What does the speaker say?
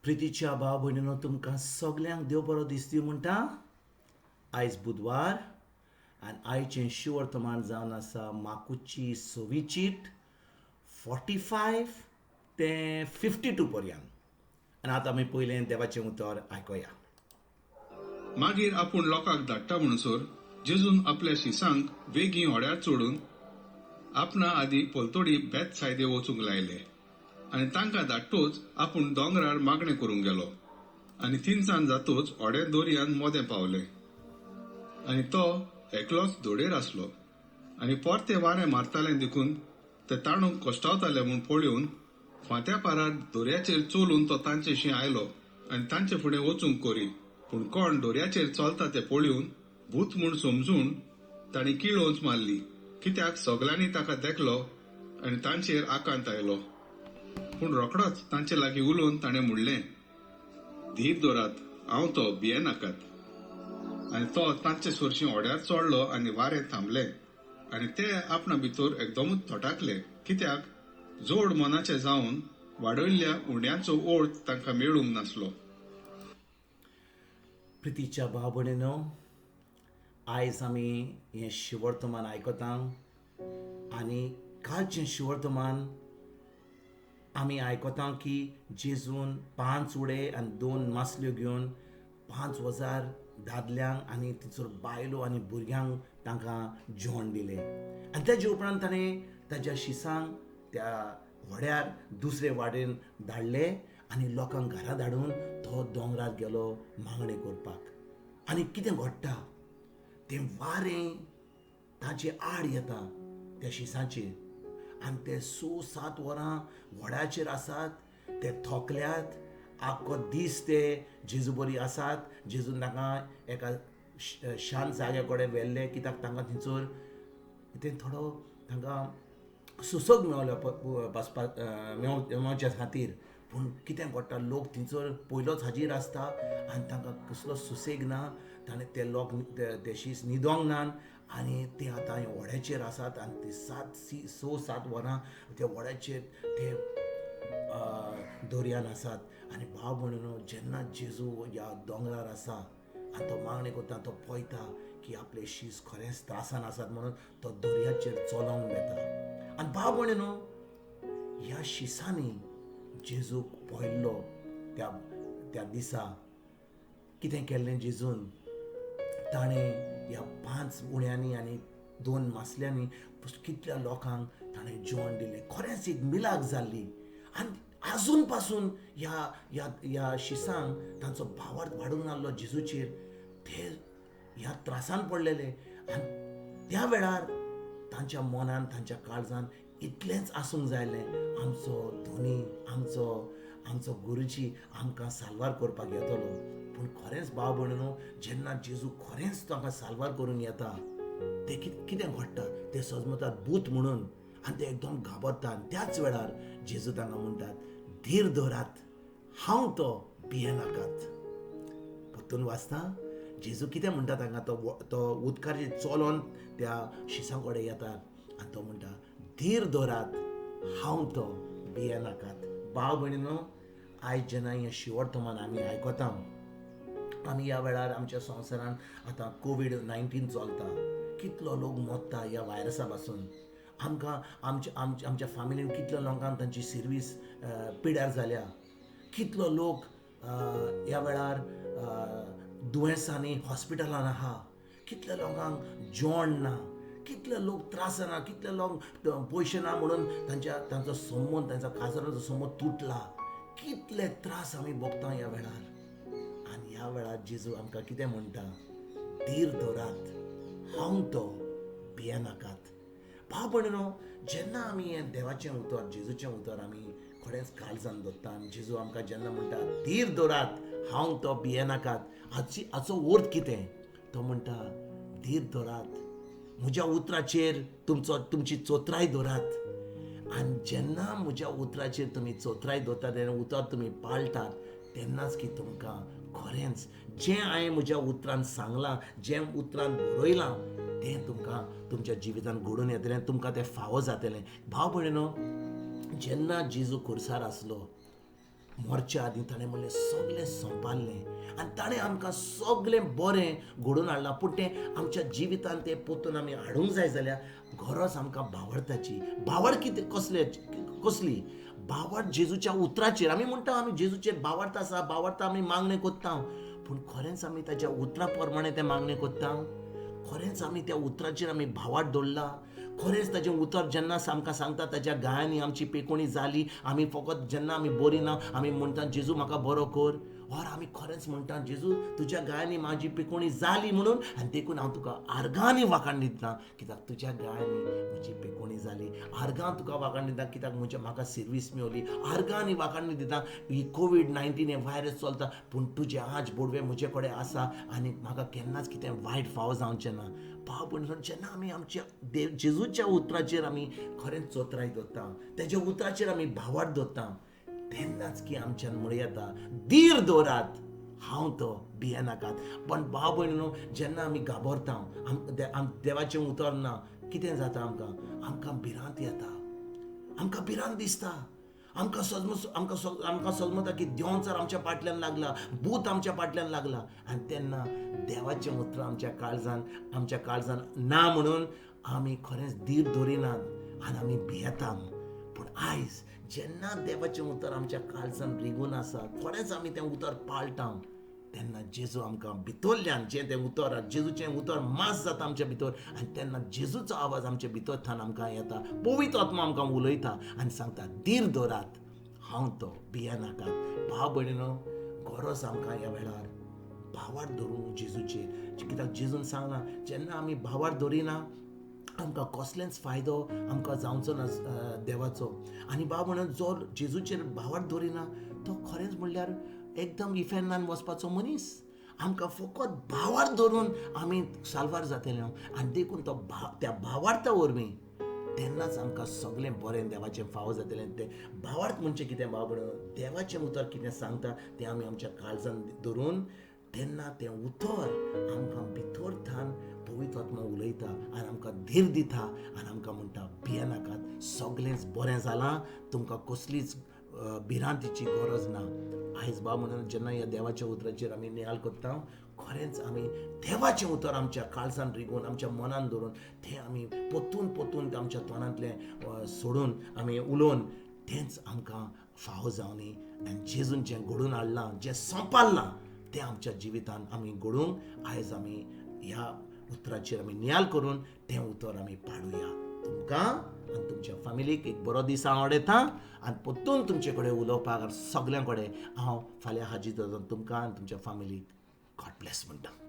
प्रितीच्या भाव भयणीनो, तुमकां सगल्यांक देव बरो दिसती म्हणटा. आयज बुधवार आनी आयचें शिवर्तमान जावन आसा माकुची सवी चीट 45 ते 52 पर्यंत. आनी आतां आमी पयलें देवाचें उतर आयकुया. मागीर आपूण लोकांक धाडटा म्हणसर जेजून आपल्या शिसांक वेगीं होड्यार चडून आपणा आदी पलतोडी बेत सायदे वचूंक लायले आनी तांकां धाडटोच आपूण दोंगरार मागणें करूंक गेलो. आनी तिनसान जातोच होडें दोरयान मोदें पावलें आनी तो एकलोच धोडेर आसलो. आनी परतें वारें मारतालें देखून ते ताणूंक कश्टावताले म्हूण पळोवन फांत्या पारार दर्याचेर चलून तो तांचेशी आयलो आनी तांचे फुडें वचूंक करी. पूण कोण दर्याचेर चलता ते पळोवन भूत म्हूण समजून तांणी किळोंच मारली, कित्याक सगल्यांनी ताका देखलो आनी तांचेर आकांत आयलो. पूण रोखडोच तांचे लागीं उलोवन ताणें म्हणलें, धीर दवरात, हांव तो, भियेनाकात. आनी तो तांचे सरशीं होड्यार चडलो आनी वारें थांबलें आनी ते आपणा भितर एकदमूच थटाकले, कित्याक जोड मनाचे जावन वाडयल्ल्या उंड्यांचो ओर्थ तांकां मेळूंक नासलो. प्रितीच्या भाव भयणीनो, आयज आमी हें शिवर्तमान आयकता आनी कालचें शिवर्तमान आमी आयकता की जेजून 5 उडे आनी 2 मासल्यो घेवन 5000 दादल्यांक आनी थंयसर बायलो आनी भुरग्यांक तांकां जेवण दिलें. आनी तेजे उपरांत ताणें ताज्या शिसांक त्या व्हड्यार दुसरे वाटेन धाडले आनी लोकांक घरा धाडून तो दोंगरार गेलो मागणें करपाक. आनी कितें घडटा, तें वारें ताचे आड येता त्या शिसांचेर आनी ते 6-7 वरां व्हड्याचेर आसात, ते थकल्यात, आख्खो दीस ते जेजू बरी आसात. जेजून तांकां एका शांत जाग्या कडेन व्हेल्ले, कित्याक तांकां थंयसर तें थोडो तांकां सुसोग मेवलो बसपाक मेवच्या खातीर. पूण कितें घडटा, लोक थंयसर पयलोच हाजीर आसता आनी तांकां कसलो सुसेग ना. ताणें ते लोक ते शीस न्हिदोंक नात आनी ते आतां व्हड्याचेर आसात आनी ते 6-7 वरां त्या व्हड्याचेर ते दर्यान आसात. आनी भाव भयणीनो, जेन्ना जेजू ह्या दोंगरार आसा आनी तो मागणी करता, तो पळयता की आपले शीस खरेंच त्रासान आसात म्हणून तो दर्याचेर चलोवंक वता. आनी भाव भयणीनो, ह्या शिसांनी जेजूक पळयल्लो त्या दिसा कितें केल्लें जेजून, ताणें ह्या 5 उण्यांनी आनी 2 मासल्यांनी कितल्या लोकांक ताणें जेवण दिलें. खरेंच एक मिलाग जाल्ली. आनी आजून पासून ह्या ह्या ह्या शिसांक तांचो भावार्थ वाडूंक नासलो जेजूचेर, ते ह्या त्रासान पडलेले. आनी त्या वेळार तांच्या मनान तांच्या काळजान इतलेंच आसूंक जायलें, आमचो धनी, आमचो गुरुजी आमकां साल्वार करपाक येतलो. पूण खरेंच भाव भयणीनो, जेन्ना जेजू खरेंच तांकां साल्वार करून येता, ते कितें घडटा, ते सजमतात भूत म्हणून आनी ते एकदम घाबरता. आनी त्याच वेळार जेजू तांकां म्हणटात, धीर दवरात, हांव तो, भियेनाकात. परतून वाचता, जेजू कितें म्हणटा तांकां, तो उदकाचेर चलोन त्या शिसां कडेन येता आनी तो म्हणटा, धीर दवरात, हांव तो, भियेनाकात. भाव भयणीनो, आयज जेन्ना हें शिवर्तमान आमी आयकता, आमी ह्या वेळार आमच्या संवसारान आतां कोवीड-19 चलता, कितलो लोक मरता ह्या व्हायरसा पासून. आमकां आमच्या आमच्या फामिलीन कितल्या लोकांक तांची सिर्वीस पिड्यार जाल्या, कितलो लोक ह्या वेळार दुयेंसांनी हॉस्पिटलान आहा, कितल्या लोकांक जेवण ना, कितले लोक त्रास ना, कितले लोक पयशे ना म्हणून तांचो संबंद, तांचो काजराचो संबंद तुटला. कितले त्रास आमी भोगता ह्या वेळार. आनी ह्या वेळार जेजू आमकां कितें म्हणटा, धीर दवरात, हांव तो, भियेनाकात. भाव भयणीनो, जेन्ना आमी हें देवाचें उतर, जेजूचें उतर आमी खरेंच काळजान दवरता आनी जेजू आमकां जेन्ना म्हणटा धीर दवरात, हांव तो, भियेनाकात, हाचो अर्थ कितें, तो म्हणटा धीर दवरात, म्हज्या उतराचेर तुमची चोत्राय दवरात. आनी जेन्ना म्हज्या उतराचेर तुमी चोत्राय दवरतात, तेन्ना उतर तुमी पाळटात, तेन्नाच की तुमकां खरेंच जें हांवें म्हज्या उतरान सांगलां, जें उतरान बरयलां, तें तुमकां तुमच्या जिवितान घडून येतलें, तुमकां तें फावो जातलें. भाव भयणीनो, जेन्ना जेजू खुर्सार आसलो मरच्या आदीं ताणें म्हणलें सगळें संपारलें आनी ताणें आमकां सगळें बरें घडोवन हाडलां. पूण तें आमच्या जिवितान तें पोतून आमी हाडूंक जाय जाल्यार गरज आमकां भावार्थाची. भावार्थ कितें, कसले कसली भावार्थ? जेजूच्या उतराचेर. आमी म्हणटा आमी जेजूचेर भावार्थ आसा, भावार्थ आमी मागणें कोत्ता, पूण खरेंच आमी ताच्या उतरा प्रमाणे तें मागणें कोत्ता? खरेंच आमी त्या उतराचेर आमी भावार्थ दवरला? खरेंच ताजें उतर जेन्ना आमकां सांगता ताज्या गायांनी आमची पेकोणी जाली, आमी फकत जेन्ना आमी बरी ना आमी म्हणटा जेजू म्हाका बरो कर, ऑर आमी खरेंच म्हणटा जेजू तुज्या गायांनी म्हाजी पेकोणी जाली म्हणून आनी देखून हांव तुका आर्गांनी वाखाण दिता कित्याक तुज्या गायांनी म्हजी पेकोणी जाली. आर्गां तुका वाखाण दिता कित्याक म्हज्या म्हाका सर्वीस मेवली. आर्गांनी वाखाण दिता ही कोवीड-19 हें व्हायरस चलता पूण तुजें आज बोडवे म्हजे कडेन आसा आनी म्हाका केन्नाच कितें वायट फावो जावचें ना. भाव भयण, जेन्ना आमी आमच्या देव जेजूच्या उतराचेर आमी खरेंच चोत्राय दवरता, तेज्या उतराचेर आमी भावार्थ दवरता, तेन्नाच की आमच्यान म्हणूं येता धीर दवरात हांव तो, भियेनाकात. पण भाव भयणीनो, जेन्ना आमी घाबरता, देवाचें उतर ना, कितें जाता आमकां? आमकां भिरांत येता, आमकां भिरांत दिसता, आमकां आमकां सजमता की देंवचार आमच्या फाटल्यान लागला, भूत आमच्या फाटल्यान लागला. आनी तेन्ना देवाचें उतर आमच्या काळजान ना म्हणून आमी खरेंच धीर दवरिनात आनी आमी भियेता. पूण आयज जेन्ना देवाचें उतर आमच्या काळजान रिगून आसा, खरेंच आमी तें उतर पाळटा, तेन्ना जेजू आमकां भितरल्यान जें तें उतर, जेजूचें उतर मास जाता आमच्या भितर आनी तेन्ना जेजूचो आवाज आमच्या भितर थान आमकां येता. पवित्र आत्मा आमकां उलयता आनी सांगता धीर दवरात हांव तो, भियेनाकात. भाव भयणीनो, गरज आमकां ह्या वेळार भावार्थ धरूंक जेजूचेर, कित्याक जेजून सांगलां जेन्ना आमी भावार्थ धरिना आमकां कसलेंच फायदो आमकां जावचो ना देवाचो. आनी भाव म्हणून जो जेजूचेर भावार्थ दवरिना तो खरेंच म्हणल्यार एकदम इफेर्नान वचपाचो मनीस. आमकां फकत भावार्थ धरून आमी साल्वार जातले आनी देखून तो त्या भावार्था वरवीं तेन्नाच आमकां सगळें बरें देवाचें फावो जातलें. तें भावार्थ म्हणजे कितें भाव म्हणून, देवाचें उतर कितें सांगता तें आमी आमच्या काळजान धरून तेन्ना तें उतर आमकां भितर थान पवित्र आत्मा उलयता आनी आमकां धीर दिता आनी आमकां म्हणटा भियेनाकात, सगळेंच बरें जालां, तुमकां कसलीच भिरांतीची गरज ना. आयज बाब म्हणून जेन्ना ह्या देवाच्या उतराचेर आमी नियाळ करता, खरेंच आमी देवाचें उतर आमच्या काळजान रिगोवन आमच्या मनान धरून तें आमी पोतून पोतून आमच्या तोंडांतलें सोडून आमी उलोवन तेंच आमकां फावो जावनी आनी जेजून जें घडोवन हाडलां, जें संपारलां तें आमच्या जिवितान आमी घडोवंक आयज आमी ह्या उतराचेर आमी नियाळ करून तें उतर आमी पाडुया. तुमकां आनी तुमच्या फामिलीक एक बरो दीस हांव आवडयता आनी परतून तुमचे कडेन उलोवपाक सगल्यां कडेन हांव फाल्यां हाजीर जाता. तुमकां आनी तुमच्या फामिलीक गॉड ब्लेस म्हणटा.